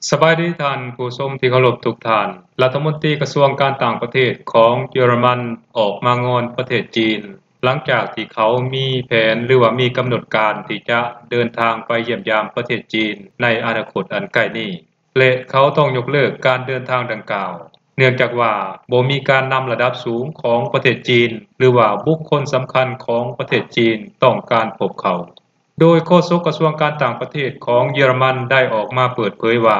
ສະບາຍດີທ່ານຜູ້ຊົມທີ່ເຄົາລົບທຸກທ່ານ. ລັດຖະມົນຕີກະຊວງການຕ່າງປະເທດຂອງເຢຍລະມັນອອກມາງອນປະເທດຈີນ ຫຼັງຈາກທີ່ເຂົາມີແຜນ ຫຼືວ່າມີກຳນົດການທີ່ຈະເດີນທາງໄປຢ້ຽມຢາມປະເທດຈີນໃນອະນາຄົດອັນໃກ້ນີ້ ແລະ ເຂົາຕ້ອງຍົກເລີກການເດີນທາງດັ່ງກ່າວ ເນື່ອງຈາກວ່າບໍ່ມີການນຳລະດັບສູງຂອງປະເທດຈີນ ຫຼືວ່າບຸກຄົນສຳຄັນຂອງປະເທດຈີນຕ້ອງການພົບເຂົາ. ໂດຍໂຄສົກກະຊວງການຕ່າງປະເທດຂອງເຢຍລະມັນໄດ້ອອກມາເປີດເຜີຍວ່າ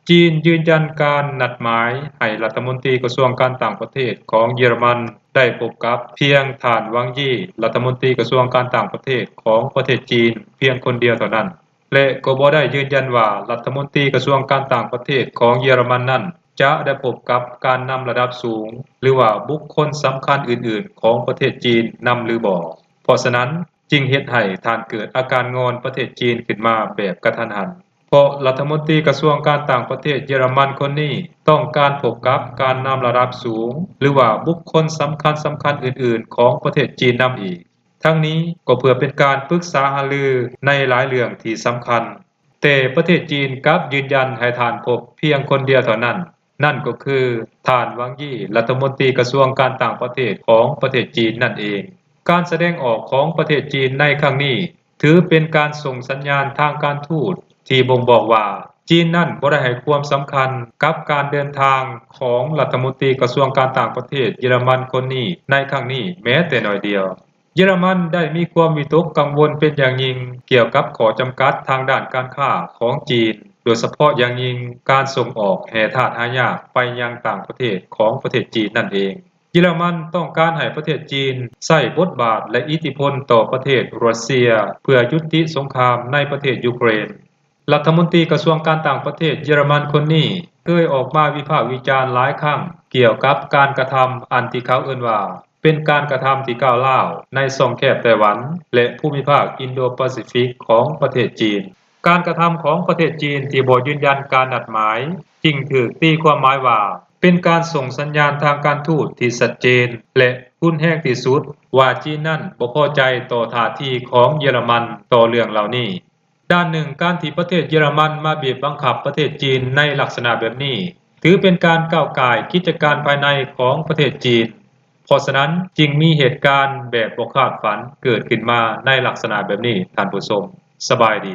ຈີນຢືນຢັນການນັດໝາຍໃຫ້ລັດຖະມົນຕີກະຊວງການຕ່າງປະເທດຂອງເຢຍລະມັນໄດ້ພົບກັບພຽງທ່ານ ວັງ ຢີ ລັດຖະມົນຕີກະຊວງການຕ່າງປະເທດຂອງປະເທດຈີນພຽງຄົນດຽວເທົ່ານັ້ນ ແລະ ກໍບໍ່ໄດ້ຢືນຢັນວ່າລັດຖະມົນຕີກະຊວງການຕ່າງປະເທດຂອງເຢຍລະມັນນັ້ນຈະໄດ້ພົບກັບການນຳລະດັບສູງ ຫຼືວ່າບຸກຄົນສຳຄັນອື່ນໆຂອງປະເທດຈີນນຳຫຼືບໍ່. ເພາະສະນັ້ນ ຈຶ່ງເຮັດໃຫ້ທ່ານເກີດອາການງອນປະເທດຈີນຂຶ້ນມາແບບກະທັນຫັນ ເພາະລັດຖະມົນຕີກະຊວງການຕ່າງປະເທດເຢຍລະມັນຄົນນີ້ຕ້ອງການພົບກັບການນຳລະດັບສູງ ຫຼືວ່າບຸກຄົນສຳຄັນສຳຄັນອື່ນໆຂອງປະເທດຈີນນຳອີກ. ທັງນີ້ກໍເພື່ອເປັນການປຶກສາຫາລືໃນຫຼາຍເລື່ອງທີ່ສຳຄັນ, ແຕ່ປະເທດຈີນກັບຢືນຢັນໃຫ້ທ່ານພົບພຽງຄົນດຽວເທົ່ານັ້ນ, ນັ້ນກໍຄືທ່ານ ວັງ ຢີ ລັດຖະມົນຕີກະຊວງການຕ່າງປະເທດຂອງປະເທດຈີນນັ້ນເອງ. ການສະແດງອອກຂອງປະເທດຈີນໃນຄັ້ງນີ້ ຖືເປັນການສົ່ງສັນຍານທາງການທູດທີ່ບົ່ງບອກວ່າ ຈີນນັ້ນບໍ່ໄດ້ໃຫ້ຄວາມສຳຄັນກັບການເດີນທາງຂອງລັດຖະມົນຕີກະຊວງການຕ່າງປະເທດເຢຍລະມັນຄົນນີ້ໃນຄັ້ງນີ້ແມ້ແຕ່ໜ້ອຍດຽວ. ເຢຍລະມັນໄດ້ມີຄວາມວິຕົກກັງວົນເປັນຢ່າງຍິ່ງກ່ຽວກັບຂໍ້ຈຳກັດທາງດ້ານການຄ້າຂອງຈີນ, ໂດຍສະເພາະຢ່າງຍິ່ງການສົ່ງອອກແຮ່ທາດຫາຍາກໄປຍັງຕ່າງປະເທດຂອງປະເທດຈີນນັ້ນເອງ. ເຢຍລະມັນຕ້ອງການໃຫ້ປະເທດຈີນໃຊ້ບົດບາດ ແລະ ອິດທິພົນຕໍ່ປະເທດຣັດເຊຍ ເພື່ອຢຸດຕິສົງຄາມໃນປະເທດຢູເຄຣນ. ລັດຖະມົນຕີກະຊວງການຕ່າງປະເທດເຢຍລະມັນຄົນນີ້ ເຄີຍອອກມາວິພາກວິຈານຫຼາຍຄັ້ງກ່ຽວກັບການກະທຳອັນທີ່ເຂົາເອີ້ນວ່າ ເປັນການກະທຳທີ່ກ້າວຮ້າວໃນຊ່ອງແຄບໄຕ້ຫວັນ ແລະ ພູມິພາກອິນໂດປາຊີຟິກຂອງປະເທດຈີນ. ການກະທຳຂອງປະເທດຈີນທີ່ບໍ່ຢືນຢັນການນັດໝາຍ ຈຶ່ງຖືກຕີຄວາມໝາຍວ່າ ເປັນການສົ່ງສັນຍານທາງການທູດທີ່ຊັດເຈນ ແລະ ຮຸນແຮງທີ່ສຸດວ່າ ຈີນນັ້ນບໍ່ພໍໃຈຕໍ່ທ່າທີຂອງເຢຍລະມັນຕໍ່ເລື່ອງເຫຼົ່ານີ້. ດ້ານໜຶ່ງ, ການທີ່ປະເທດເຢຍລະມັນມາບີບບັງຄັບປະເທດຈີນໃນລັກສະນະແບບນີ້ ຖືເປັນການກ້າວກ່າຍກິດຈະການພາຍໃນຂອງປະເທດຈີນ. ເພາະສະນັ້ນຈຶ່ງມີເຫດການແບບບໍ່ຄາດຝັນເກີດຂຶ້ນມາໃນລັກສະນະແບບນີ້, ທ່ານຜູ້ຊົມ. ສະບາຍດີ.